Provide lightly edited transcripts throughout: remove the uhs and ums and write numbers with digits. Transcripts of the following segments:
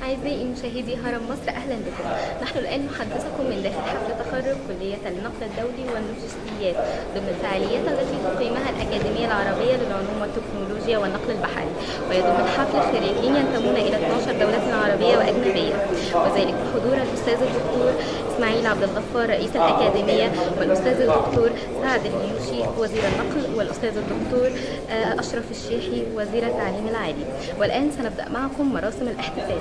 أعزائي مشاهدي هرم مصر، أهلا بكم. نحن الآن نحدثكم من داخل حفل تخرج كلية النقل الدولي واللوجستيات ضمن الفعاليات التي تقيمها الأكاديمية العربية للعلوم والتكنولوجيا والنقل البحري، ويضم الحفل خريجين ينتمون إلى 12 دولة عربية وأجنبية، وذلك بحضور الأستاذ الدكتور إسماعيل عبد الغفار رئيس الأكاديمية، والأستاذ الدكتور سعد الهيوشي وزير النقل، والأستاذ الدكتور أشرف الشيحي وزير التعليم العالي. والآن سنبدأ معكم مراسم الاحتفال.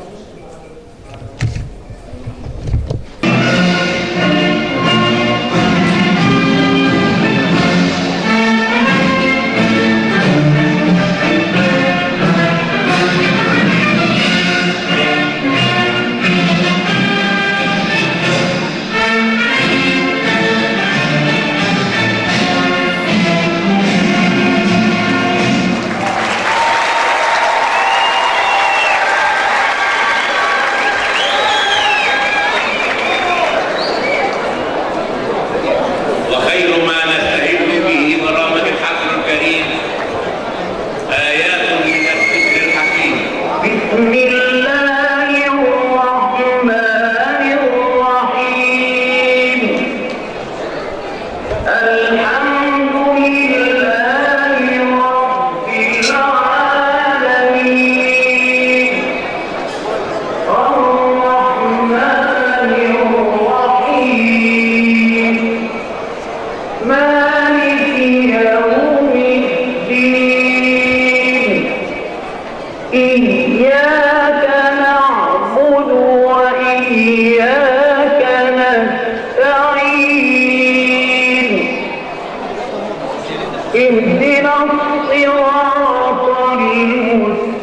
اهدنا الصراط المستقيم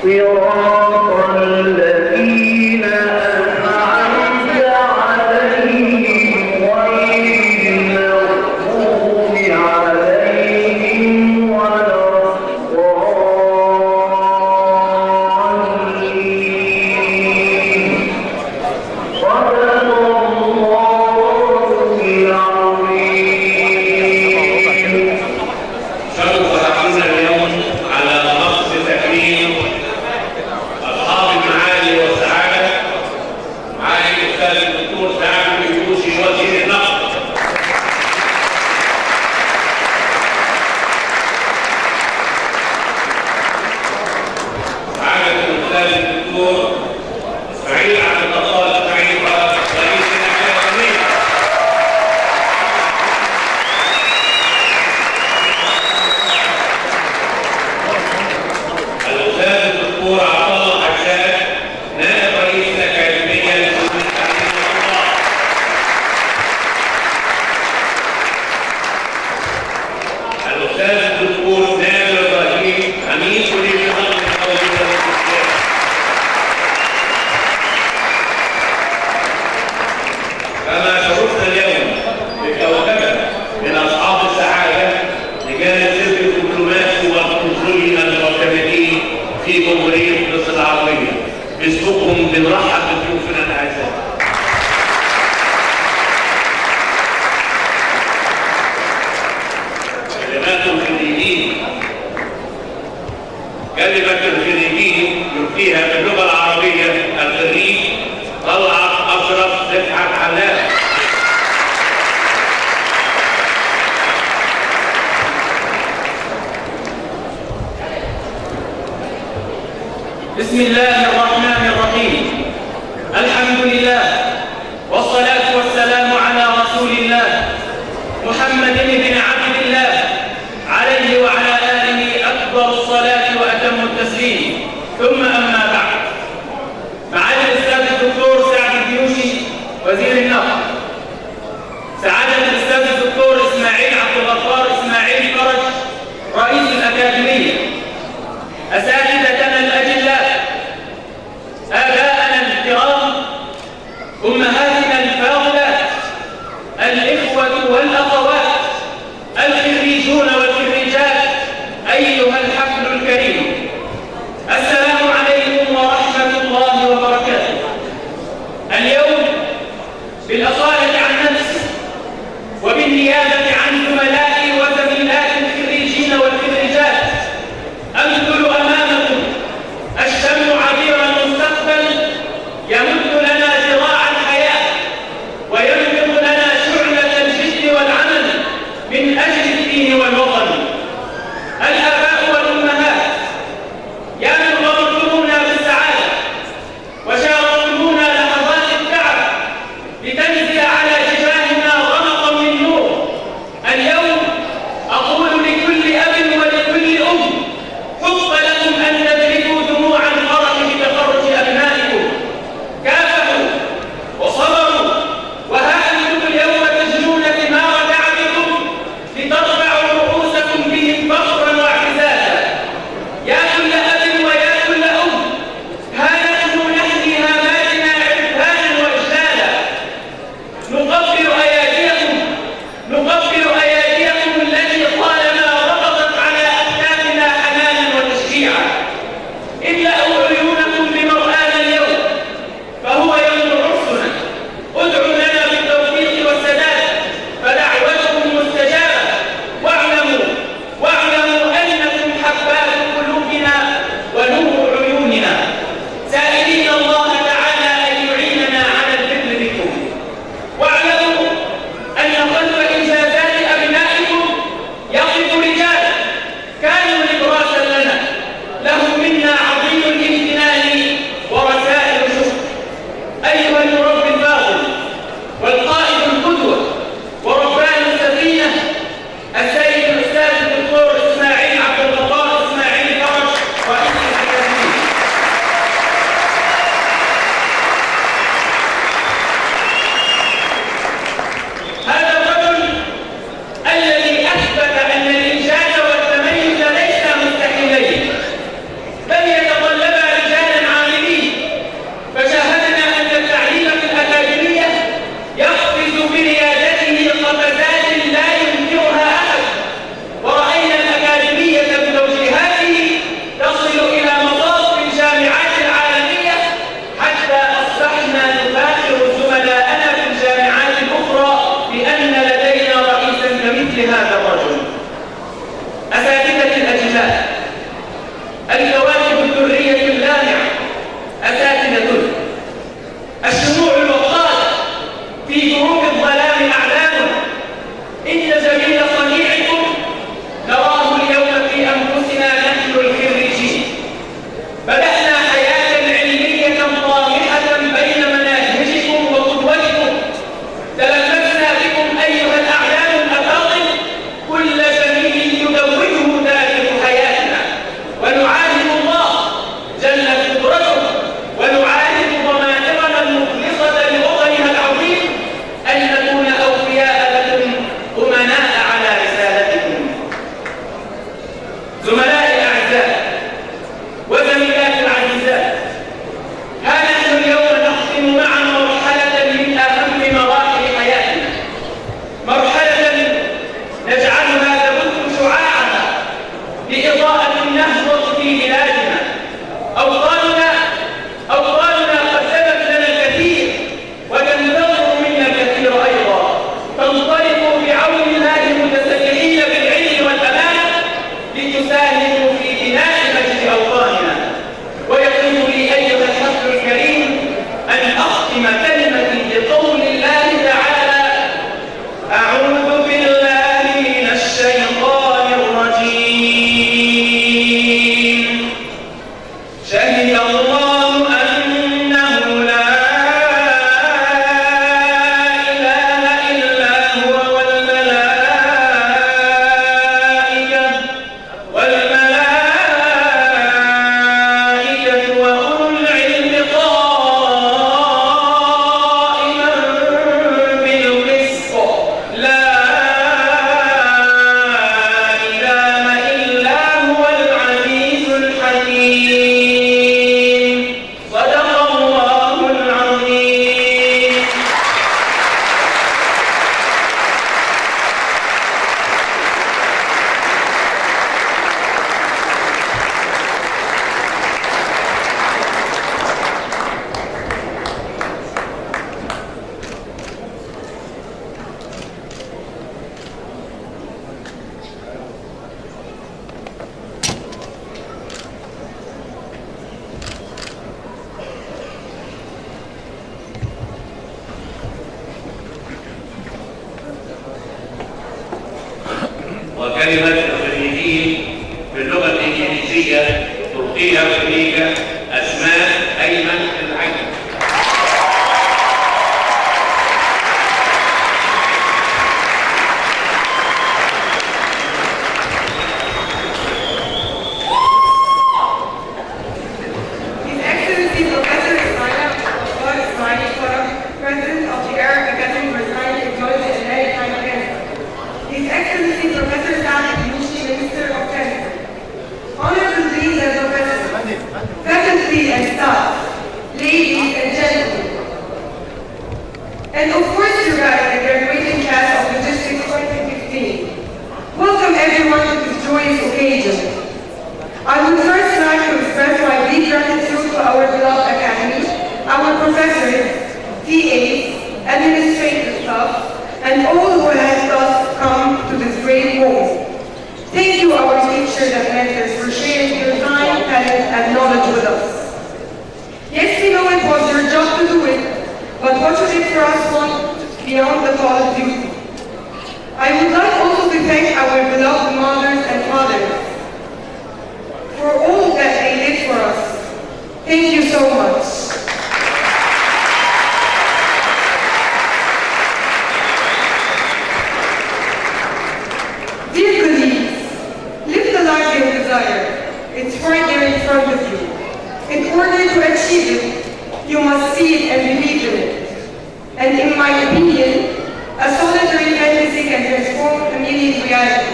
صراط الذين أنعمت عليهم غير المغضوب عليهم ولا الضالين. في جمهورية مصر العربية باسمكم بنرحب بضيوفنا الأعزاء. كلمات الخريجين يلقيها باللغة العربية الخريج طلعت أشرف رفعت حلاق. بسم الله الرحمن الرحيم. الحمد لله والصلاة والسلام على رسول الله محمد بن عبد الله عليه وعلى آله أكبر الصلاة وأتم التسليم، ثم أما بعد. معالي الأستاذ الدكتور سعد الهيوشي وزير النقل، سعادة الأستاذ الدكتور إسماعيل عبد الغفار إسماعيل فرج رئيس الأكاديمية، أساتذتنا الأجلاء، آباءنا الكرام، أمهاتنا الفاضلات، الإخوة والأخوات، الخريجون والخريجات، أيها الحفل الكريم، السلام عليكم ورحمة الله وبركاته. اليوم بالأصالة عن نفسي وبالنيابة عن زملائي وزميلات الخريجين والخريجات أمثل أمام هدية تلقيها الخريجة أسماء أيمن العجل. President of the Arab Academy for Science, Technology and Maritime Canada. His Excellency Professor Sami Yushi, Minister of Transport. Honorable Deans and Professors, faculty and staff, ladies and gentlemen, and of course you guys, the graduating class of Logistics 2015. Welcome everyone to this joyous occasion. I would first like to express my deep gratitude to our beloved Academy, our professors, TAs, administrative staff, and all who helped us come to this great moment. Thank you, our teachers and mentors, for sharing your time, talent, and knowledge with us. Yes, we know it was your job to do it, but what you did for us went beyond the call of duty. I would like also to thank our beloved mothers and fathers for all that they did for us. Thank you so much. Dear colleagues, live the life you desire. It's right there in front of you. In order to achieve it, you must see it and believe in it. And in my opinion, a solitary fantasy can transform immediate reality.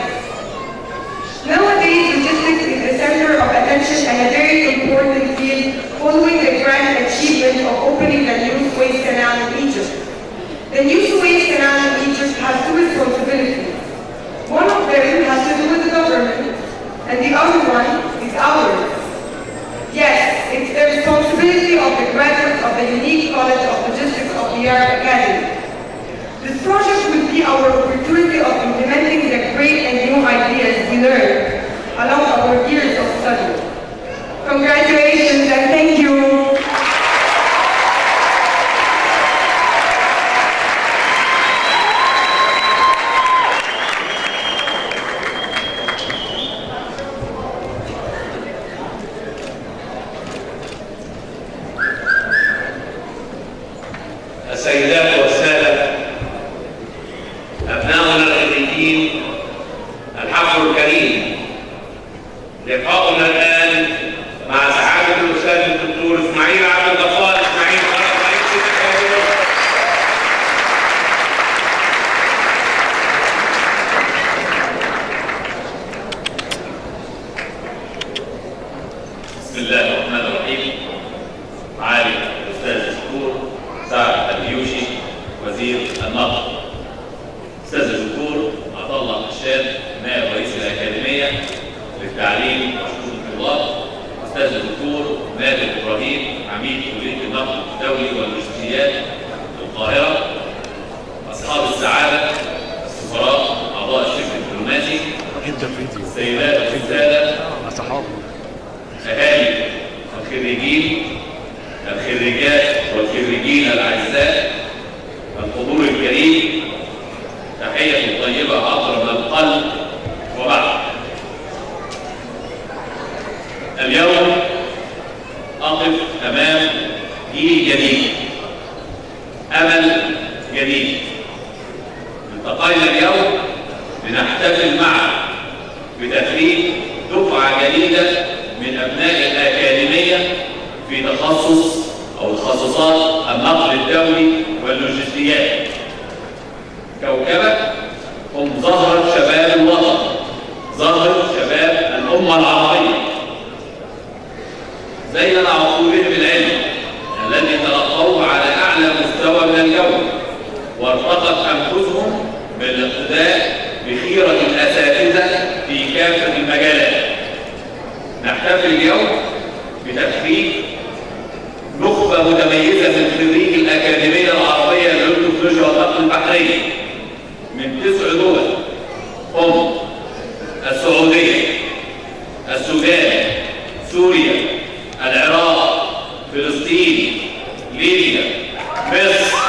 Nowadays, logistics is the center of attention and a very important field following the grand achievement of opening the new Suez Canal in Egypt. The new Suez Canal in Egypt has two responsibilities. One of them has to do with the government, and the other one is ours. Yes, it's the responsibility of the graduates of the unique College of Logistics of the Arab Academy. This project will be our opportunity of implementing the great and new ideas we learned along our years of study. Congratulations and thank you. السيدات والسادة، أبناؤنا الخريجين، الحفل الكريم، لقاؤنا الآن مع سعادة الأستاذ الدكتور إسماعيل عبد الغفار إسماعيل رئيس الأكاديمية. بسم الله الرحمن الرحيم. معالي الأستاذ الدكتور سعد اليوشي وزير النقل، أستاذ الدكتور عطا الله حشاد نائب رئيس الأكاديمية للتعليم وشؤون الطلاب، أستاذ الدكتور نادر إبراهيم عميد كلية النقل الدولي واللوجستيات القاهرة، أصحاب السعادة، السفراء، أعضاء الشركة الدبلوماسي، السيدات والسادة، أهالي الخريجين، الخريجات والخريجين الأعزاء، الحضور الكريم، تحية طيبة عطرة من القلب وبعد. اليوم أقف أمام جيل جديد، أمل جديد. التقينا اليوم لنحتفل معا بتخريج دفعة جديدة من أبناء الأكاديمية في تخصص أو تخصصات النقل الدولي واللوجستيات. كوكبة هم زهرة شباب الوطن، زهرة شباب الأمة العربية، زين عقولهم بالعلم الذي تلقوه على أعلى مستوى من اليوم، وارتقت أنفسهم بالاقتداء بخيرة الأساتذة في كافة المجالات. نحتفل اليوم بتخريج نخبة متميزة من خريجي الأكاديمية العربية للتكنولوجيا والنقل البحري من 9 دول هم السعودية، السودان، سوريا، العراق، فلسطين، ليبيا، مصر،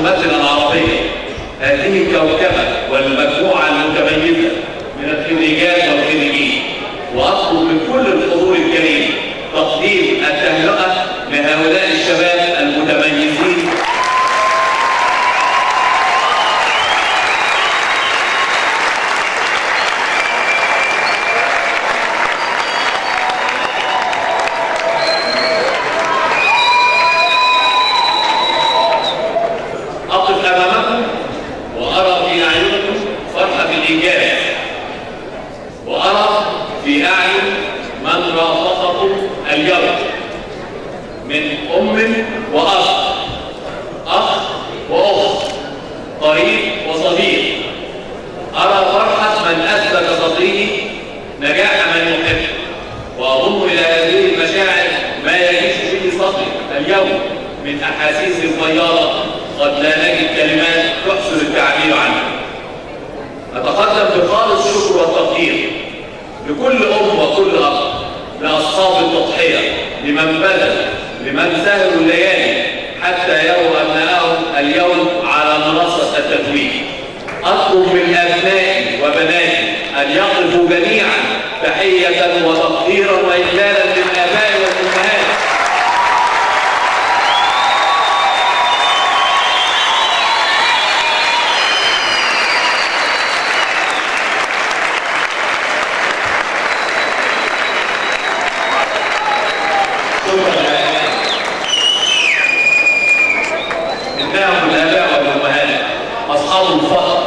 تمثل العربية هذه الكوكبة والمجموعة المتميزة من الخريجات والخريجين، وأطلب من كل الحضور الكريم تقديم التهنئة لهؤلاء الشباب المتميزين. أقف أمامكم وأرى في أعينكم فرحة الإنجاز، وأرى في أعين من رافقكم اليوم من أم وأخ، أخ وأخت، قريب وصديق. أرى فرحة من أثبت صدره نجاح من يحب، وأضم إلى هذه المشاعر ما يعيش به صدري اليوم من أحاسيس فياضة قد لا نجد كلمات تحسن التعبير عنها. أتقدم بخالص الشكر والتقدير لكل أم وكل أب، لأصحاب التضحية، لمن بذل، لمن سهروا الليالي حتى يروا أبنائهم اليوم على منصة التتويج. أطلب من أبنائي وبناتي أن يقفوا جميعا تحية وتقديرا وإجلالا للآباء والأمهات. إنهم الآباء والأمهات أصحاب الفضل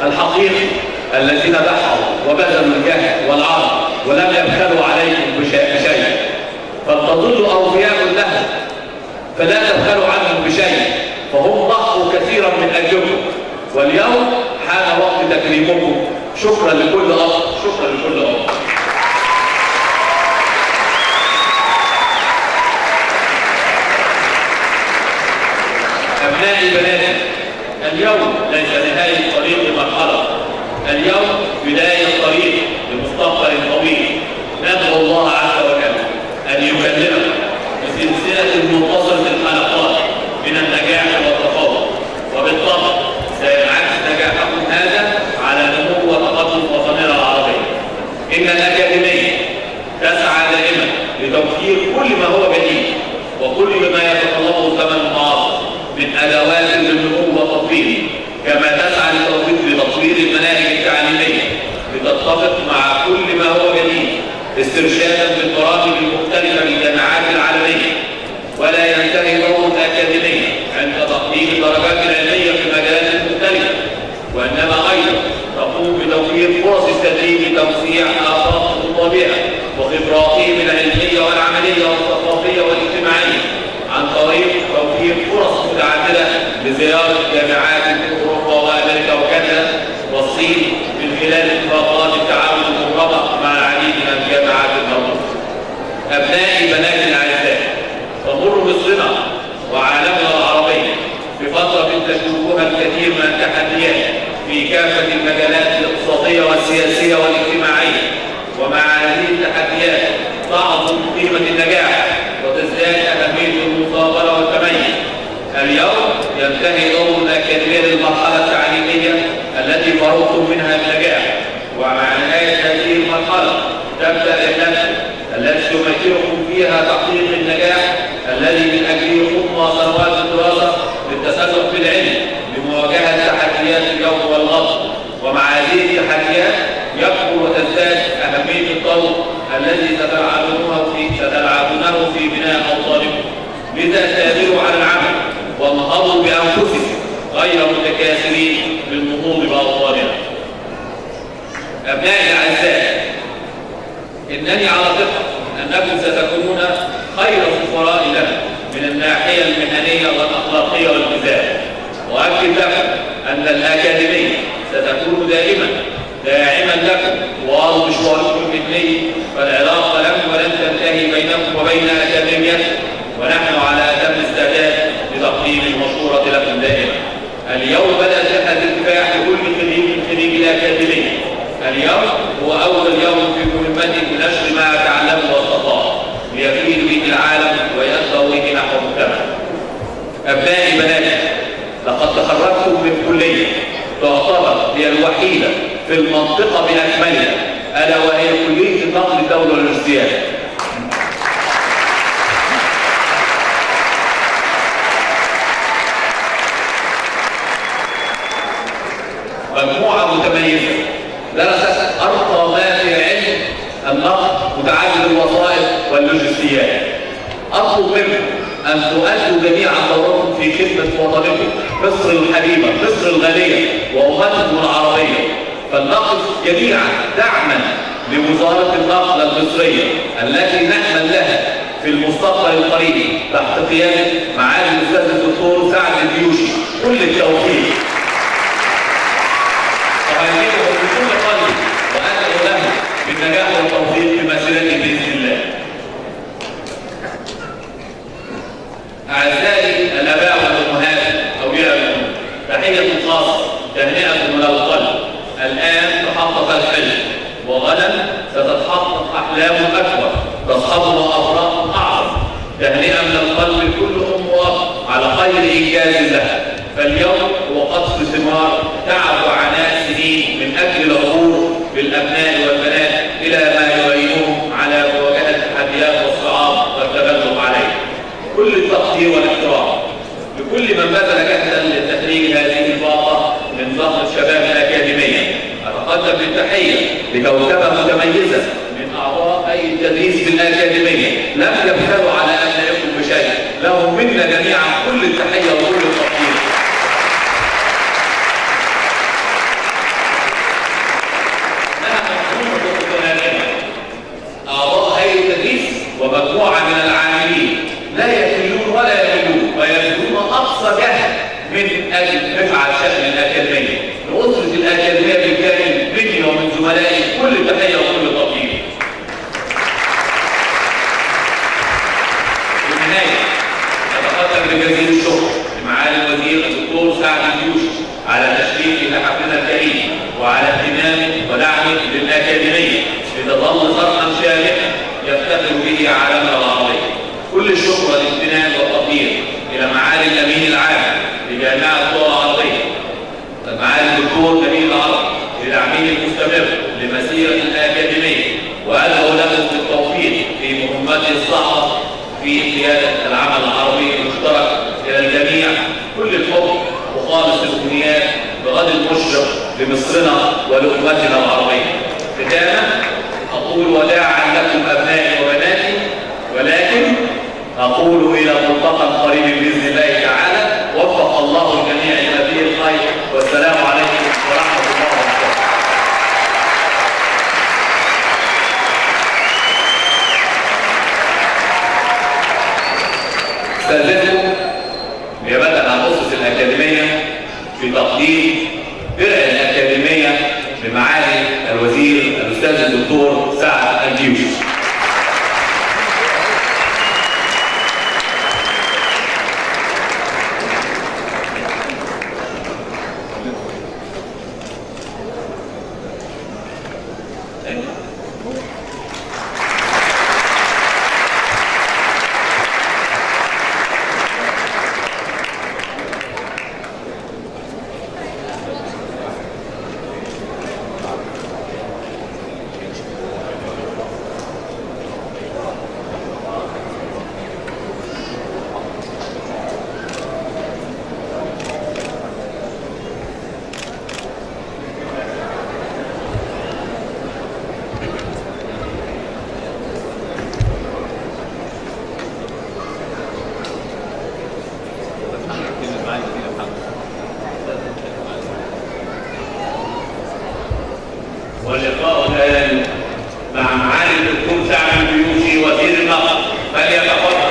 الحقيقي الذين ضحوا وبذلوا الجهد والعرض ولم يبخلوا عليكم بشيء، فلتظلوا أوفياء لهم فلا تبخلوا عنهم بشيء، فهم ضحوا كثيرا من أجلكم، واليوم حان وقت تكريمكم. شكرا لكل أب، شكرا لكل أب. أبنائي بناتي، اليوم ليس نهاية طريق مرحلة، اليوم بداية طريق لمستقبل طويل. ندعو الله عز وجل أن يكلمنا بسلسلة منتظرة الحلقات من النجاح والتفوق، وبالطبع سينعكس نجاحكم هذا على نمو وتقدم وطننا العربية. إن الأكاديمية تسعى دائما لتوفير كل ما هو جديد وكل ما يتطلبه الزمن المعاصر من أدوات للنمو والتطوير، كما تسعى لتطوير المناهج التعليمية لتتفق مع كل ما هو جديد استرشادا بالبرامج المختلفة للجامعات العالمية. ولا ينتهي دور الأكاديمية عند تقديم الدرجات العلمية في المجالات المختلفة، وإنما أيضا تقوم بتوفير فرص التدريب لتوسيع آفاق طلابها وخبراتهم العلمية والعملية والثقافية والاجتماعية، عن طريق توفير فرص متعددة لزيارة جامعات في أوروبا وأمريكا وكندا والصين من خلال اتفاقات التعاون المبرمة مع العديد من الجامعات الموجودة. أبنائي بناتي الأعزاء، تمر مصرنا وعالمنا العربي بفترة تشوبها الكثير من التحديات في كافة المجالات الاقتصادية والسياسية والاجتماعية، ومع هذه التحديات تعظم قيمة النجاح وتزداد أهمية المثابرة والتميز. اليوم ينتهي دور الأكاديمية للمرحلة التعليمية التي فرغتم منها بنجاح، ومع نهاية هذه المرحلة تبدأ رحلتكم التي تمكنكم فيها تحقيق النجاح الذي من أجله خطوة سنوات الدراسة للتسلق بالعلم لمواجهة تحديات اليوم والغد. ومع هذه التحديات يكبر وتزداد أهمية الدور الذي ستلعبونه في بناء أوطانكم. لذا سابروا على العمل وانهضوا بأنفسكم غير متكاسلين بالنهوض بأوطاننا. أبنائي الأعزاء، إنني على ثقة أنكم ستكونون خير سفراء لنا من الناحية المهنية والأخلاقية والمزاج، وأؤكد لكم أن الأكاديمية ستكون دائما داعما لكم طوال مشواركم المهني، فالعلاقة لم ولن تنتهي بينكم وبين أكاديميتكم، ونحن على أتم استعداد لتقديم المشورة لكم دائما. اليوم بدأت رحلة الكفاح لكل خريج من خريج الأكاديمية. اليوم هو أول يوم في مهمتي بنشر ما تعلمه واستطاع ليفيد به العالم ويأتوا به نحو المجتمع. أبنائي بناتي، لقد تخرجتم من كلية تعتبر هي الوحيدة في المنطقة بأكملها، ألا وهي كلية النقل الدولي والارتياد. مجموعة متميزة درست أرقى ما في علم النقل متعدد الوظائف واللوجستيات. أطلب منكم أن تؤدوا جميعا دوركم في خدمة وطنكم مصر الحبيبة، مصر الغالية وأمتكم العربية، فلنقف جميعا دعما لوزارة النقل المصرية التي نأمل لها في المستقبل القريب تحت قيادة معالي الأستاذ الدكتور سعد الديوشي. كل التوفيق. وأهنئه بكل قلبي وأدعو له بالنجاح والتوفيق في مسيرته بإذن الله. أعزائي الآباء والأمهات أولياء الأمور، تحية خاصة تهنئة من القلب. الآن تحقق الحلم وغدا ستتحقق أحلام أكبر تصحبنا أفراح أعظم. تهنئة من القلب لكل أم وأب على خير إنجاز لها. فاليوم هو قصف ثمار تعب وعناء سنين من أجل العبور بالأبناء والبنات إلى ما يعينهم على مواجهة التحديات والصعاب والتغلب عليها. كل التقدير والاحترام لكل من بذل جهدا لتخريج هذه الباقة من ظهر الشباب الأكاديمية. أتقدم بالتحية لكوكبة متميزة من أعضاء أي التدريس بالأكاديمية لم يبخلوا على أبنائكم بشيء. لهم منا جميعا كل التحية وكل التقدير. أعضاء هيئة التدريس ومجموعة من العاملين لا يكلون ولا يملون ويبذلون أقصى جهد من أجل رفعة شأن الأكاديمية. لأسرة الأكاديمية بالكامل مني ومن زملائي كل التحية وكل التقدير. في النهاية أتقدم بجزيل الشكر لمعالي الوزير الدكتور سعد الديوشي على تشريفه لحفلنا الكريم وعلى اهتمامه ودعمه للأكاديمية لتظل صرحا شامخا يفتخر به عالمنا العربي. كل الشكر والامتنان والتقدير إلى معالي الأمين العام لجامعة الدول العربية معالي الدكتور نبيل العرب لدعمه المستمر لمسيرة الأكاديمية، وأدعو لكم بالتوفيق في مهمته الصعبة في قيادة العمل العربي المشترك. إلى الجميع كل الحب وخالص الأمنيات بغد المشرق لمصرنا ولأمتنا العربية. ختاما أقول وداعا لكم أبنائي وبناتي، ولكن أقول إلى ملتقى قريب بإذن الله تعالى. وفق الله الجميع إلى فيه الخير، والسلام عليكم ورحمة الله وبركاته. استأذنكم نيابة عن أسس الأكاديمية في تقديم درع الأكاديمية لمعالي الوزير الأستاذ الدكتور سعد الديوشي. واللقاء الآن مع معالي الدكتور سعد الديوشي وزير النقل. فليتفضل.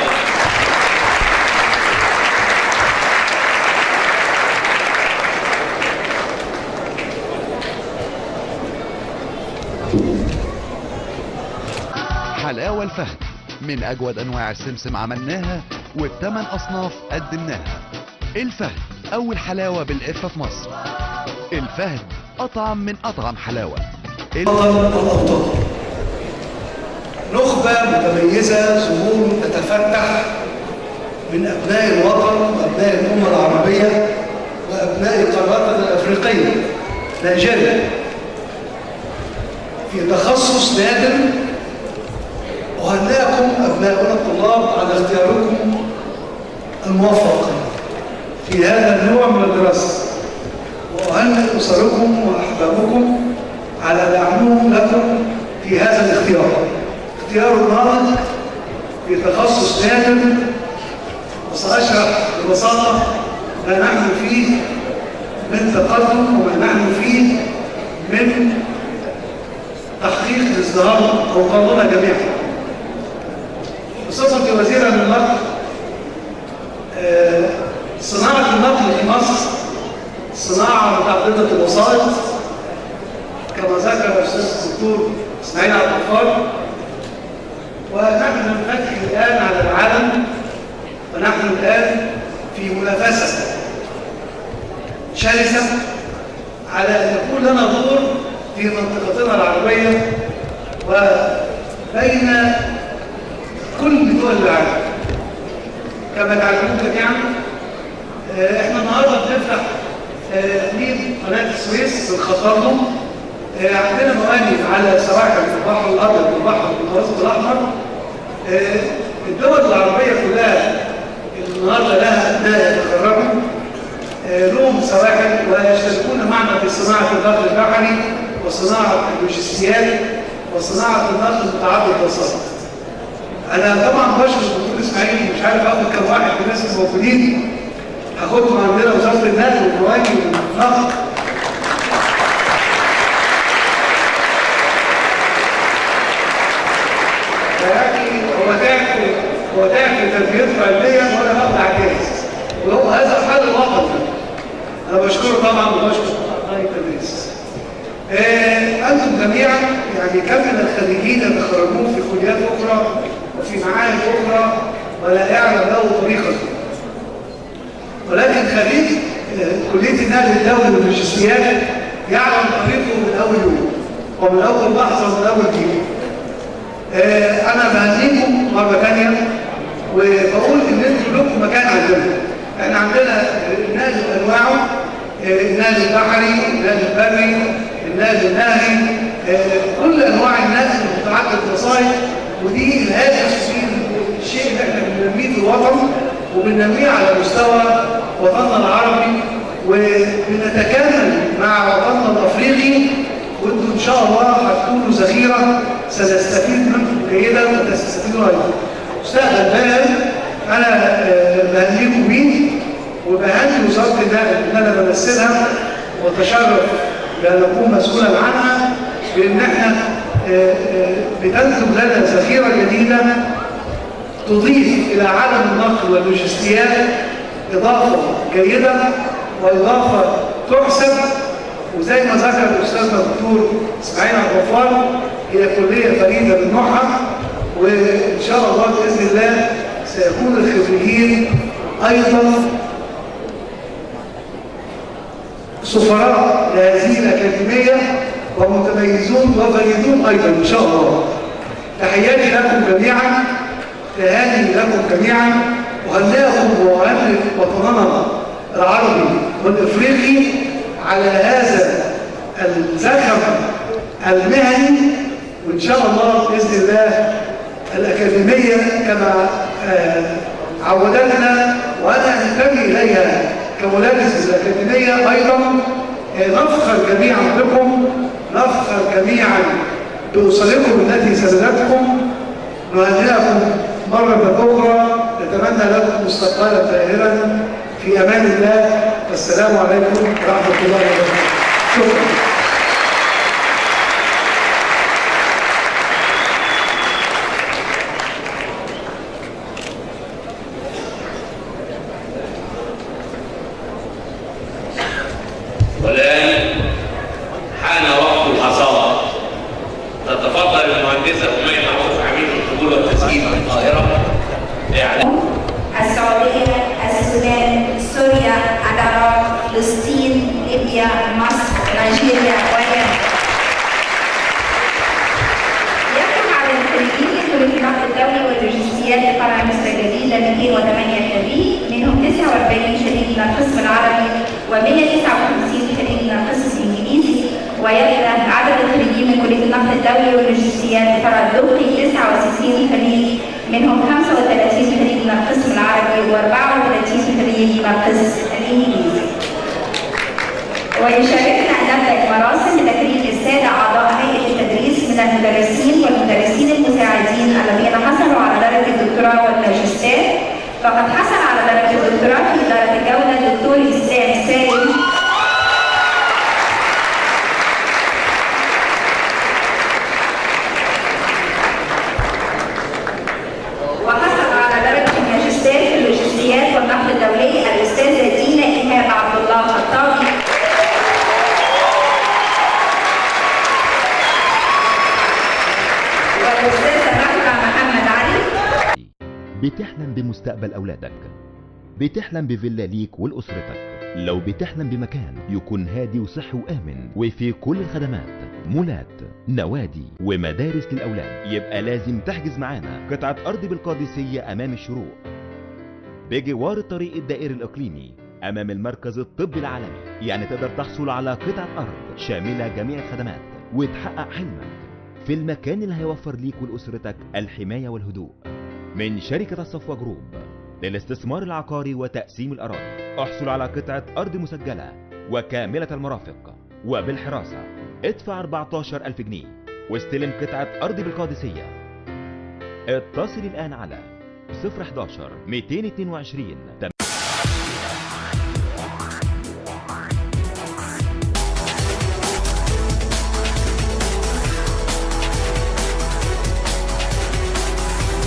حلاوة الفهد من أجود أنواع السمسم عملناها والثمان أصناف قدمناها. الفهد أول حلاوة بالقرفة في مصر. الفهد أطعم من أطعم حلاوة. الأوطان نخبة متميزة، زهور تتفتح من أبناء الوطن وأبناء الأمة العربية أفريقية نيجيريا في تخصص نادر. أهنئكم أبناؤنا الطلاب على اختياركم الموفق في هذا النوع من الدراسة، وأهنئ أسركم وأحبابكم على دعمهم لكم في هذا الاختيار. اختيار الناضج في تخصص نادر، وسأشرح ببساطة ما نحن فيه من تقدم وما نحن فيه من تحقيق ازدهار أوطاننا جميعا. بصفتي وزيرا للنقل، صناعة النقل في مصر صناعة متعددة الوسائط كما ذكر الأستاذ الدكتور إسماعيل عبد الغفار، ونحن ننفتح الآن على العالم، ونحن الآن في منافسة شرسة على أن يكون لنا دور في منطقتنا العربية وبين كل دول العالم. كما تعلمون جميعا احنا النهارده بنفتح تقليد قناة السويس بالخطاطم. عندنا موانئ على سواحل البحر الأبيض والبحر المتوسط الأحمر. الدول العربية كلها النهارده لها أبناء يتخرجوا لهم سواحل ويشتركون معنا في صناعة النقل البحري وصناعة اللوجستيات وصناعة النقل متعدد الوسائط. أنا طبعا بشكر الدكتور إسماعيل، مش عارف آخد كم واحد من الناس الموجودين، هاخدهم عندنا وزارة النقل والمواجهة والنقل. يعني هو تعب في تربيته علميا وأنا باخد عجائز، وهو هذا الحل الوطني. أنا بشكره طبعا وبشكر أعضاء التدريس. أنتم جميعا يعني كم من الخريجين يتخرجون في كليات أخرى وفي معاهد أخرى ولا يعلم له طريقة، ولكن خريج كلية النقل الدولي واللوجستيات يعلم طريقه من أول يوم ومن أول لحظة ومن أول دقيقة. أنا بهنيكم مرة ثانية وبقول إن أنتم لكم مكان عندنا. احنا عندنا النقل بأنواعه، النقل البحري، النقل البري، النقل النهري، كل أنواع النقل متعدد الوسائط، ودي الهدف في الشيء اللي احنا بننميه في الوطن وبننميه على مستوى وطننا العربي، وبنتكامل مع وطننا الافريقي، وانتم ان شاء الله هتكونوا ذخيره سنستفيد منكم جيدا وتستفيدوا ايضا. مستقبل باهر انا بهنيكم بيه وبهني وزاره النقل ان انا بمثلها واتشرف بان اكون مسؤولا عنها، بان احنا بتنتج لنا ذخيره جديده تضيف الى عالم النقل واللوجستيات اضافه جيده واضافه تحسب. وزي ما ذكر الاستاذ الدكتور اسماعيل عبد الغفار، هي كليه فريده من نوعها، وان شاء الله باذن الله سيكون الخريجين ايضا سفراء لهذه الاكاديميه ومتميزون وفريدون ايضا ان شاء الله. تحياتي لكم جميعا، تهاني لكم جميعا، وهنئكم وهنئ وطننا العربي والافريقي على هذا الزخم المهني. وان شاء الله باذن الله الاكاديميه كما عودتنا وانا انتمي اليها كمدرس الاكاديميه ايضا، نفخر جميعا بكم، نفخر جميعا باسركم التي سندتكم، نهنئكم مرة أخرى، نتمنى لكم مستقبلا باهرا في أمان الله. والسلام عليكم ورحمة الله وبركاته. شكرا. والآن حان وقت الحصاد. تتفضل المهندسة أمية معروف عميد القبول والتسجيل في القاهرة إعلان السعودية، السودان، سوريا، العراق، فلسطين، ليبيا، مصر، نيجيريا واليمن. يقع على الخريجين كلية النقل الدولي واللوجستيات لفرع مصر الجديدة 208 خريج، منهم 49 خريج من القسم العربي و159 خريج ويبلغ عدد الخريجين من كلية النقد الدولي واللوجستيات فرع الدقي 69 خريج، منهم 35 خريج من القسم العربي و34 خريج من القسم الإنجليزي. ويشاركنا أن نبدأ مراسم لتكريم السادة أعضاء هيئة التدريس من المدرسين والمدرسين المساعدين الذين حصلوا على درجة الدكتوراه والماجستير. فقد حصل على درجة الدكتوراه في إدارة الجودة الدكتور إسلام سالم، وحصل على درجة الماجستير في اللوجستيات والنقل الدولي الأستاذة دينا إيهاب عبد الله خطابي، والأستاذة رحمة محمد علي. بتحلم بمستقبل أولادك، بتحلم بفيلا ليك ولأسرتك. لو بتحلم بمكان يكون هادي وصحي وآمن وفي كل الخدمات، مولات، نوادي ومدارس للأولاد، يبقى لازم تحجز معانا قطعة أرض بالقادسية أمام الشروق بجوار الطريق الدائري الإقليمي أمام المركز الطبي العالمي. يعني تقدر تحصل على قطعة أرض شاملة جميع الخدمات وتحقق حلمك في المكان اللي هيوفر ليك ولأسرتك الحماية والهدوء. من شركة الصفوة جروب للاستثمار العقاري وتقسيم الأراضي. احصل على قطعة أرض مسجلة وكاملة المرافق وبالحراسة. ادفع 14,000 جنيه واستلم قطعة أرض بالقادسية. اتصل الآن على 011 222